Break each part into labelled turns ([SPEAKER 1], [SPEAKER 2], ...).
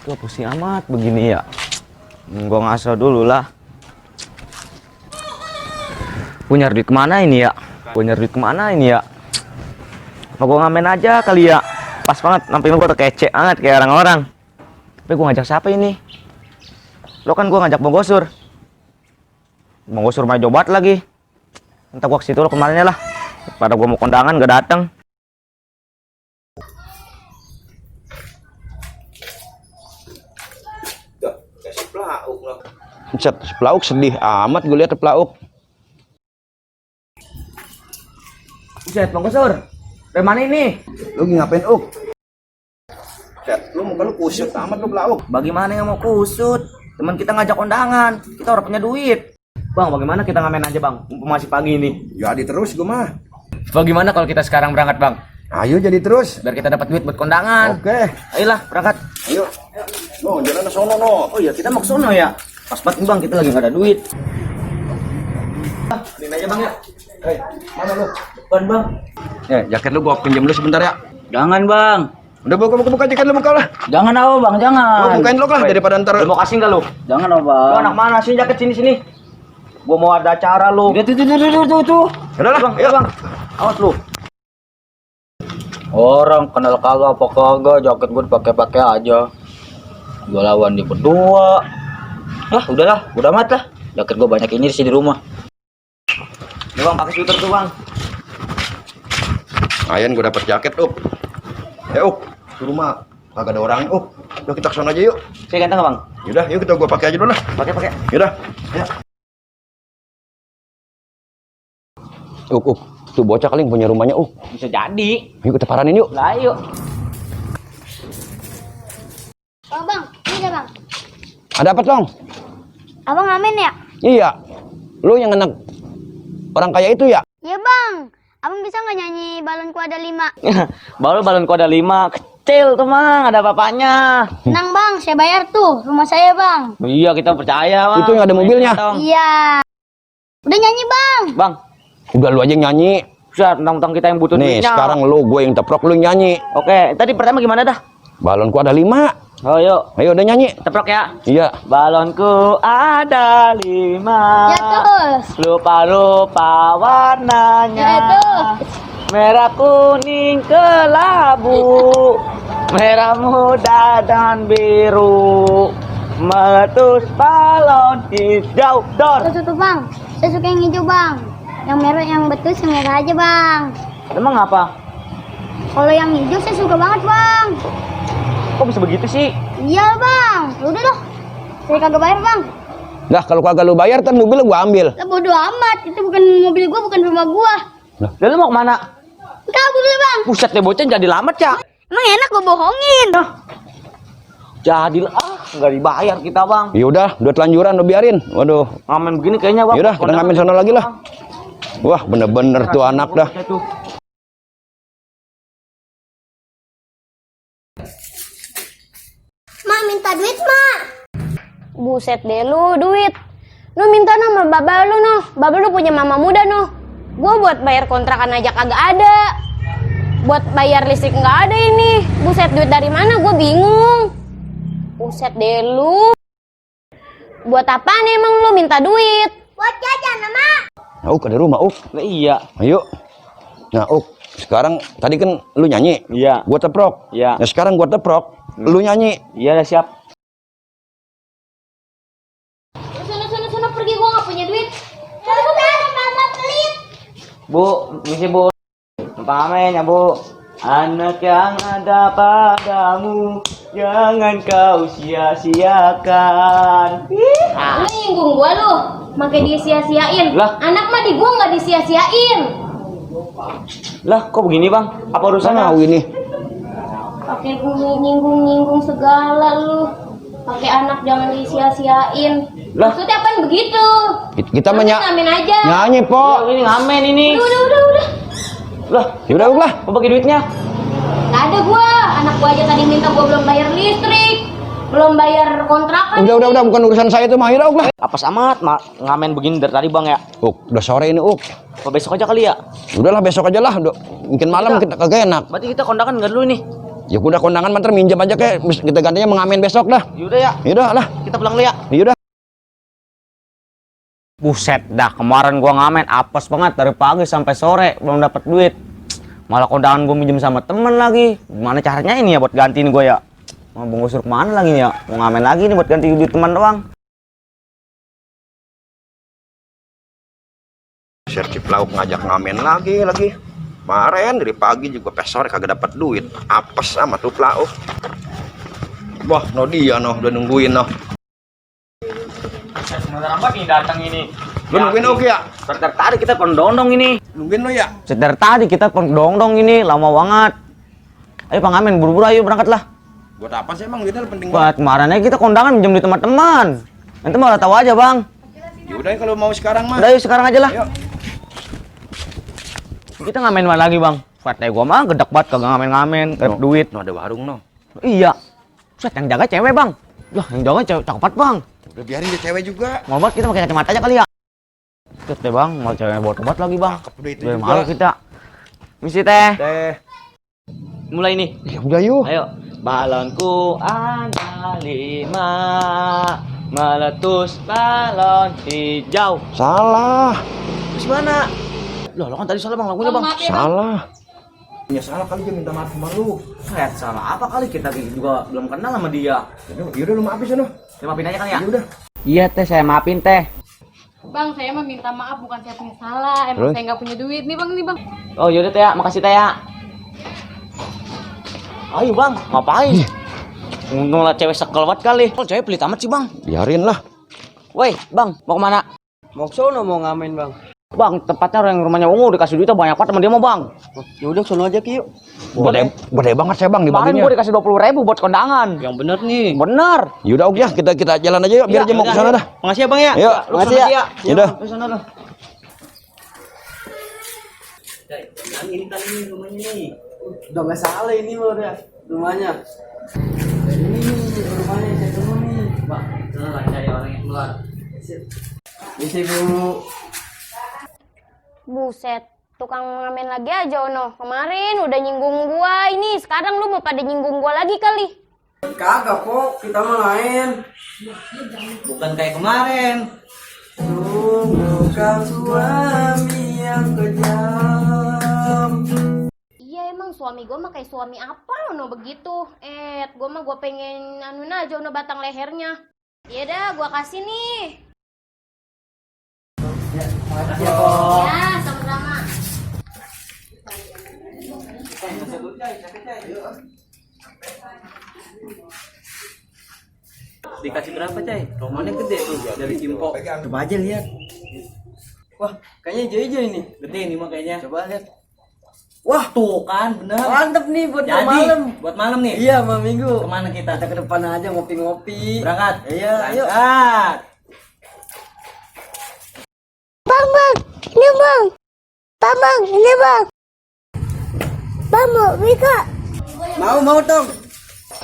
[SPEAKER 1] Tuh pusing amat begini ya. Gua ngaso dulu lah. Punya duit kemana ini ya? Punya duit kemana ini ya? Apa gua ngamen aja kali ya? Pas banget, nampilin gua tuh kece banget kayak orang-orang. Tapi gua ngajak siapa ini? Lo kan gua ngajak Bang Gosur. Bang Gosur main jobat lagi. Entah gua kesitu lo kemarinnya lah. Pada gua mau kondangan gak datang.
[SPEAKER 2] Pelauk sedih amat gue lihat pelauk.
[SPEAKER 1] Buset, Bang Gosur. Dari mana ini?
[SPEAKER 2] Lu ngapain, Uk? Set, lu muka lu kusut amat lu pelauk.
[SPEAKER 1] Bagaimana yang mau kusut? Teman kita ngajak kondangan. Kita orang punya duit. Bang, bagaimana kita ngamen aja, Bang? Masih pagi ini.
[SPEAKER 2] Jadi terus gue mah.
[SPEAKER 1] Bagaimana kalau kita sekarang berangkat, Bang?
[SPEAKER 2] Ayo jadi terus.
[SPEAKER 1] Biar kita dapat duit buat kondangan.
[SPEAKER 2] Oke.
[SPEAKER 1] Ayolah, berangkat.
[SPEAKER 2] Ayo. No, jalan ke sono no.
[SPEAKER 1] Oh iya, kita mau ke sono ya. Pas banget, Bang, kita lagi nggak ada duit. Ini aja, Bang ya.
[SPEAKER 2] Hei, mana lu?
[SPEAKER 1] Depan, Bang.
[SPEAKER 2] Jaket lu gua pinjam lu sebentar ya.
[SPEAKER 1] Jangan, Bang.
[SPEAKER 2] Udah buka jaket lu buka lah.
[SPEAKER 1] Jangan, Bang, jangan.
[SPEAKER 2] Lu bukain lu lah daripada ntar.
[SPEAKER 1] Lu mau kasih nggak lu? Jangan, Bang. Lu anak mana sih jaket sini? Gua mau ada acara lu. Tuh.
[SPEAKER 2] Udah lah,
[SPEAKER 1] Bang,
[SPEAKER 2] ayo,
[SPEAKER 1] Bang. Awas lu.
[SPEAKER 3] Orang kenal kagak apa kagak, jaket gue dipakai aja. Gue lawan di berdua. Udahlah, udah amat lah. Jaket gue banyak ini sih di rumah.
[SPEAKER 1] Nih, Bang, pakai sweater tuh, Bang.
[SPEAKER 2] Ayan gua dapat jaket, Uk. Uk, di rumah kagak ada orang, Uk. Yuk kita kesana aja yuk.
[SPEAKER 1] Saya ganteng nggak, Bang?
[SPEAKER 2] Yaudah, yuk kita gua pakai aja dulu lah.
[SPEAKER 1] Pakai.
[SPEAKER 2] Yaudah. Ya. Uk, tuh bocah kali yang punya rumahnya, Uk.
[SPEAKER 1] Bisa jadi.
[SPEAKER 2] Yuk kita paranin yuk.
[SPEAKER 1] Lah, yuk.
[SPEAKER 4] Oh bang, ini dah bang.
[SPEAKER 2] Ada apa, Tong?
[SPEAKER 4] Abang ngamen ya?
[SPEAKER 2] Iya. Lu yang anak orang kaya itu ya?
[SPEAKER 4] Iya bang. Abang bisa nggak nyanyi balonku ada 5?
[SPEAKER 1] Balonku ada 5. Kecil tuh, Mang. Ada bapaknya.
[SPEAKER 4] Tenang bang, saya bayar tuh rumah saya bang.
[SPEAKER 1] Iya, kita percaya, Bang.
[SPEAKER 2] Itu yang ada mobilnya.
[SPEAKER 4] Iya. Udah nyanyi bang.
[SPEAKER 1] Bang,
[SPEAKER 2] Udah lu aja yang nyanyi.
[SPEAKER 1] bisa tentang kita yang butuh
[SPEAKER 2] Nih,
[SPEAKER 1] duitnya.
[SPEAKER 2] sekarang gue yang teprok, lu yang nyanyi.
[SPEAKER 1] Oke, tadi pertama gimana dah?
[SPEAKER 2] Balonku ada 5.
[SPEAKER 1] Oh, yuk.
[SPEAKER 2] Ayo udah nyanyi.
[SPEAKER 1] Teprok ya.
[SPEAKER 2] Iya.
[SPEAKER 1] Balonku ada 5.
[SPEAKER 4] Ya terus.
[SPEAKER 1] Lupa warnanya.
[SPEAKER 4] Ya terus.
[SPEAKER 1] Merah kuning kelabu, merah muda dan biru, meletus balon hijau dor.
[SPEAKER 4] Tuh bang. Saya suka yang hijau bang. Yang merah yang betul yang merah aja bang.
[SPEAKER 1] Emang apa?
[SPEAKER 4] Kalau yang hijau saya suka banget bang.
[SPEAKER 1] Kok bisa begitu sih?
[SPEAKER 4] Iya bang. Udah dah. Saya kagak bayar bang.
[SPEAKER 2] Dah kalau kagak lu bayar kan mobilnya gua ambil.
[SPEAKER 4] Lah bodo amat. Itu bukan mobil gua, bukan rumah gua.
[SPEAKER 1] Lalu mau kemana?
[SPEAKER 4] Kabur lah bang.
[SPEAKER 1] Buset deh, bocah jadi lamat ya.
[SPEAKER 4] Emang enak gua bohongin.
[SPEAKER 1] Jadilah, nggak dibayar kita, Bang.
[SPEAKER 2] Ya udah telanjuran, udah biarin. Waduh.
[SPEAKER 1] Ngamen begini kayaknya, Bang.
[SPEAKER 2] Yaudah, kita ngamen sana lagi lah. Wah, bener-bener tuh anak dah.
[SPEAKER 4] Mak minta duit mak. Buset deh lu duit. Lu minta nama baba lu noh. Baba lu punya mama muda noh. Gua buat bayar kontrakan aja kagak ada. Buat bayar listrik nggak ada ini. Buset duit dari mana? Gua bingung. Buset deh lu. Buat apa nih emang lu minta duit? Buat jajan mak.
[SPEAKER 2] Nah, Uk, ada rumah, Uk.
[SPEAKER 1] Nah, iya.
[SPEAKER 2] Ayo. Nah, Uk, sekarang tadi kan lu nyanyi.
[SPEAKER 1] Iya.
[SPEAKER 2] Gua teprok.
[SPEAKER 1] Iya.
[SPEAKER 2] Nah, sekarang gua teprok. Lu nyanyi.
[SPEAKER 1] Iya, udah siap.
[SPEAKER 4] Sana pergi, gua nggak punya duit. Mama pelit.
[SPEAKER 1] Bu, misi Bu. Pamen ya, Bu. Anak yang ada padamu jangan kau sia-siakan.
[SPEAKER 4] Lu nyinggung gua lu, makanya dia sia-siain.
[SPEAKER 1] Lah?
[SPEAKER 4] Anak mah di gua nggak disia-siain.
[SPEAKER 1] Lah, kok begini, Bang? Apa urusannya?
[SPEAKER 2] Tahu ini.
[SPEAKER 4] Pakai nyinggung segala lu. Pakai anak jangan disia-siain.
[SPEAKER 1] Lah?
[SPEAKER 4] Maksudnya apaan begitu?
[SPEAKER 2] Kita
[SPEAKER 4] Nanti ngamen aja.
[SPEAKER 2] nyanyi, Po.
[SPEAKER 1] Ini ngamen ini.
[SPEAKER 4] Udah.
[SPEAKER 1] Lah,
[SPEAKER 2] Yaudah, Uk lah.
[SPEAKER 1] mau bagi duitnya?
[SPEAKER 4] Gak ada gua. Anak gua aja tadi minta gua belum bayar listrik, belum bayar kontrakan.
[SPEAKER 2] Udah, bukan urusan saya itu mah. Yaudah, Uk lah.
[SPEAKER 1] Apes amat, ngamen begini dari tadi, Bang ya.
[SPEAKER 2] Uk, udah sore ini, Uk.
[SPEAKER 1] Apa besok aja kali ya?
[SPEAKER 2] Udahlah besok aja lah. Mungkin malam kita kagak enak.
[SPEAKER 1] Berarti kita kondangan nggak dulu nih?
[SPEAKER 2] Ya udah kondangan mantar minjem aja kayak kita gantinya mengamen besok dah.
[SPEAKER 1] Yaudah ya,
[SPEAKER 2] Yaudah lah.
[SPEAKER 1] kita pulang dulu ya.
[SPEAKER 2] Yaudah.
[SPEAKER 1] Buset dah, kemarin gua ngamen apes banget dari pagi sampai sore belum dapat duit. Malah kondangan gua minjem sama temen lagi. Gimana caranya ini ya buat gantiin gua ya? Mau bungkus kemana lagi nih ya? Mau ngamen lagi nih buat ganti duit teman doang.
[SPEAKER 2] Serci Plauk ngajak ngamen lagi. Kemarin dari pagi juga sampai sore kagak dapat duit. Apes amat tuh Plauk. Wah, no dia noh, udah nungguin noh.
[SPEAKER 1] Sebentar amat nih datang ini.
[SPEAKER 2] Lu nungguin oke ya?
[SPEAKER 1] Sebentar tadi kita pendondong ini.
[SPEAKER 2] Nungguin lo ya?
[SPEAKER 1] Sebentar tadi kita pendondong ini, lama banget. Ayo Pak Ngamen, buru-buru ayo berangkat lah.
[SPEAKER 2] Buat apa sih emang duitnya penting
[SPEAKER 1] Buat
[SPEAKER 2] banget?
[SPEAKER 1] kemarin aja kita kondangan minjem di teman-teman. Nanti malah tahu aja bang.
[SPEAKER 2] Yaudah kalau mau sekarang mah.
[SPEAKER 1] Udah yuk sekarang aja lah.
[SPEAKER 2] Ayo.
[SPEAKER 1] Kita ngamen mana lagi bang? Fatnya gua mah gedek banget kagak ngamen-ngamen, gak dapet duit.
[SPEAKER 2] No, ada warung no.
[SPEAKER 1] Iya. Set yang jaga cewek bang. Lah yang jaga cewek cakep banget bang.
[SPEAKER 2] Udah biarin dia cewek juga.
[SPEAKER 1] Mau banget kita pakai kacamata aja kali ya. Set deh bang, mau cewek buat obat lagi bang.
[SPEAKER 2] Cakep udah itu
[SPEAKER 1] Udah
[SPEAKER 2] juga.
[SPEAKER 1] malu kita. Misi teh.
[SPEAKER 2] Teh.
[SPEAKER 1] Mulai nih.
[SPEAKER 2] Ya udah yuk.
[SPEAKER 1] Ayo. Balonku ada 5, meletus balon hijau.
[SPEAKER 2] Salah.
[SPEAKER 1] Terus mana? Loh, lo kan tadi salah bang, lagunya bang.
[SPEAKER 2] Salah. Ya salah kali dia minta maaf sama lu.
[SPEAKER 1] Salah apa kali kita juga belum kenal sama dia.
[SPEAKER 2] Yaudah lu maafin sana.
[SPEAKER 1] Saya maafin aja kan ya?
[SPEAKER 2] Yaudah.
[SPEAKER 1] Iya teh, saya maafin teh.
[SPEAKER 5] Bang, saya mah minta maaf, bukan saya punya salah. Emang
[SPEAKER 2] Terus?
[SPEAKER 5] saya nggak punya duit. Nih bang, nih bang.
[SPEAKER 1] Oh yaudah teh ya, makasih teh ya. Ayo bang, ngapain? Untung lah cewek sekel banget kali. Oh cewek pelit amat sih bang.
[SPEAKER 2] Biarin lah.
[SPEAKER 1] Woi bang, mau kemana?
[SPEAKER 6] Mau sono mau ngamen bang.
[SPEAKER 1] Bang, tempatnya orang yang rumahnya ungu dikasih duitnya banyak banget sama dia mau bang.
[SPEAKER 6] Ya udah sono aja Ki, yuk.
[SPEAKER 2] Gede banget saya bang
[SPEAKER 1] Kemarin
[SPEAKER 2] dibaginya.
[SPEAKER 1] gua dikasih 20.000 buat kondangan.
[SPEAKER 6] Yang bener nih.
[SPEAKER 1] Bener.
[SPEAKER 2] Yaudah oke ya, kita jalan aja yuk biar
[SPEAKER 1] Iya,
[SPEAKER 2] dia mau ke sana dah.
[SPEAKER 6] Makasih ya bang ya.
[SPEAKER 2] Yuk,
[SPEAKER 1] Lu
[SPEAKER 6] makasih
[SPEAKER 1] kesana
[SPEAKER 6] ya.
[SPEAKER 1] dia.
[SPEAKER 2] Yaudah.
[SPEAKER 1] Lu sana lu.
[SPEAKER 6] Ini kan ini rumahnya nih. Udah nggak salah ini mah udah rumahnya. Ini rumahnya saya dulu nih.
[SPEAKER 1] Bang, sana lah cari orang yang keluar.
[SPEAKER 6] Isi dulu.
[SPEAKER 4] Buset, tukang ngamen lagi aja Ono. Kemarin udah nyinggung gua, ini sekarang lu mau pada nyinggung gua lagi kali.
[SPEAKER 6] Kagak kok, kita mah lain.
[SPEAKER 1] Bukan kayak kemarin.
[SPEAKER 6] Bukan suami yang kejam.
[SPEAKER 4] Iya emang suami gua mah kayak suami apa Ono begitu. Gua pengen anuin aja Ono batang lehernya. Iya dah, gua kasih nih. Ya, sama-sama.
[SPEAKER 6] Dikasih berapa cai? Romannya gede tuh dari Cimpo. Coba aja lihat. Wah, kayaknya hijau-hijau ini. Gede ini mah kayaknya. Coba lihat. Wah, tuh kan bener. Mantep nih buat malam.
[SPEAKER 1] Buat malam nih.
[SPEAKER 6] Iya, malam minggu.
[SPEAKER 1] Kemana kita?
[SPEAKER 6] Kita ke depan aja ngopi-ngopi.
[SPEAKER 1] Berangkat.
[SPEAKER 6] Iya, ayo.
[SPEAKER 1] Berangkat.
[SPEAKER 4] Bang, ini bang. Bang, ini bang. Bang, mau Wika.
[SPEAKER 6] Mau dong.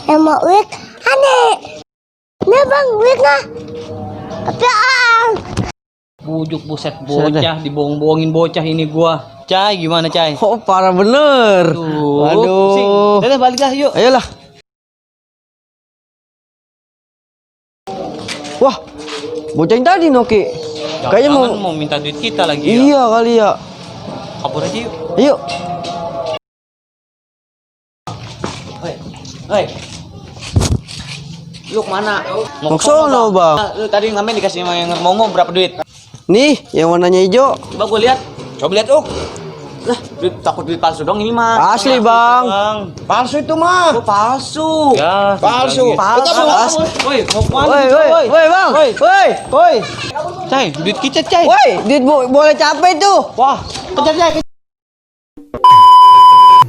[SPEAKER 4] Mau Wik. Aneh. Ini bang, Wika. Apaan?
[SPEAKER 3] Bujuk buset bocah, dibohong-bohongin bocah ini gua. Cai gimana Cai?
[SPEAKER 6] Oh, parah bener.
[SPEAKER 3] Tuh,
[SPEAKER 6] Aduh.
[SPEAKER 3] pusing. Udah balik lah yuk.
[SPEAKER 6] Ayolah. Wah, bocah yang tadi Noki. Kayaknya
[SPEAKER 3] Jangan mau minta duit kita lagi ya.
[SPEAKER 6] Iya kali ya.
[SPEAKER 3] Kabur aja yuk.
[SPEAKER 6] Ayo.
[SPEAKER 1] Hei. Lu kemana?
[SPEAKER 6] Mau sono, Bang.
[SPEAKER 1] Lu tadi ngamen dikasih sama yang mau berapa duit?
[SPEAKER 6] Nih, yang warnanya hijau.
[SPEAKER 1] Coba gua lihat. Coba lihat, Lah, takut duit palsu dong ini mah.
[SPEAKER 6] Asli, Bang.
[SPEAKER 2] Palsu itu mah.
[SPEAKER 1] Oh, palsu.
[SPEAKER 3] Ya,
[SPEAKER 2] Palsu.
[SPEAKER 6] Palsu.
[SPEAKER 3] Woi, mau kemana?
[SPEAKER 6] Woi, Bang. Woi.
[SPEAKER 3] Cai, duit kita Cai.
[SPEAKER 6] Woi, duit boleh capek tuh.
[SPEAKER 3] Wah, kejar Cai.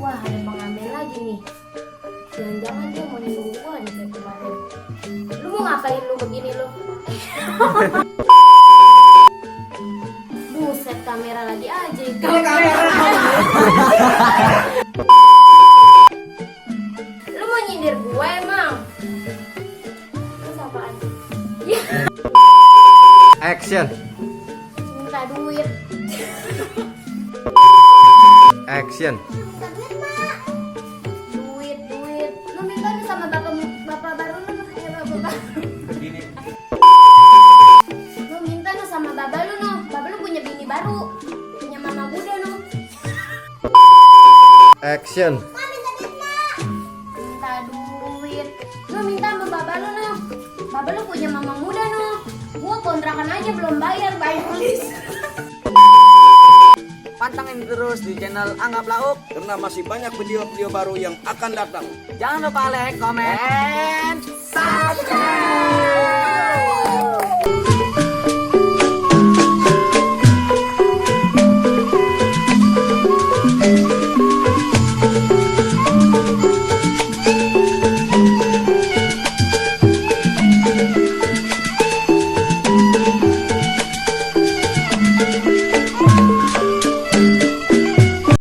[SPEAKER 4] Wah, ada pengambil lagi nih. Jangan-jangan dia mau nyinggung gua nih kayak kemarin. Lu mau ngapain lu begini lu? Buset, kamera lagi aja itu. Lu mau nyindir gua emang? Terus apaan? Ya,
[SPEAKER 6] Action.
[SPEAKER 4] minta duit.
[SPEAKER 6] Action.
[SPEAKER 4] Minta duit, Mak. Duit. baru. Punya mama muda noh.
[SPEAKER 7] Action.
[SPEAKER 4] Minta duit. Lu minta sama baba lu noh. Baba lu punya mama muda noh. Gua kontrakan aja belum bayar please.
[SPEAKER 6] Pantengin terus di channel Anggap Lauk.
[SPEAKER 2] Karena masih banyak video-video baru yang akan datang.
[SPEAKER 6] Jangan lupa like, komen, subscribe.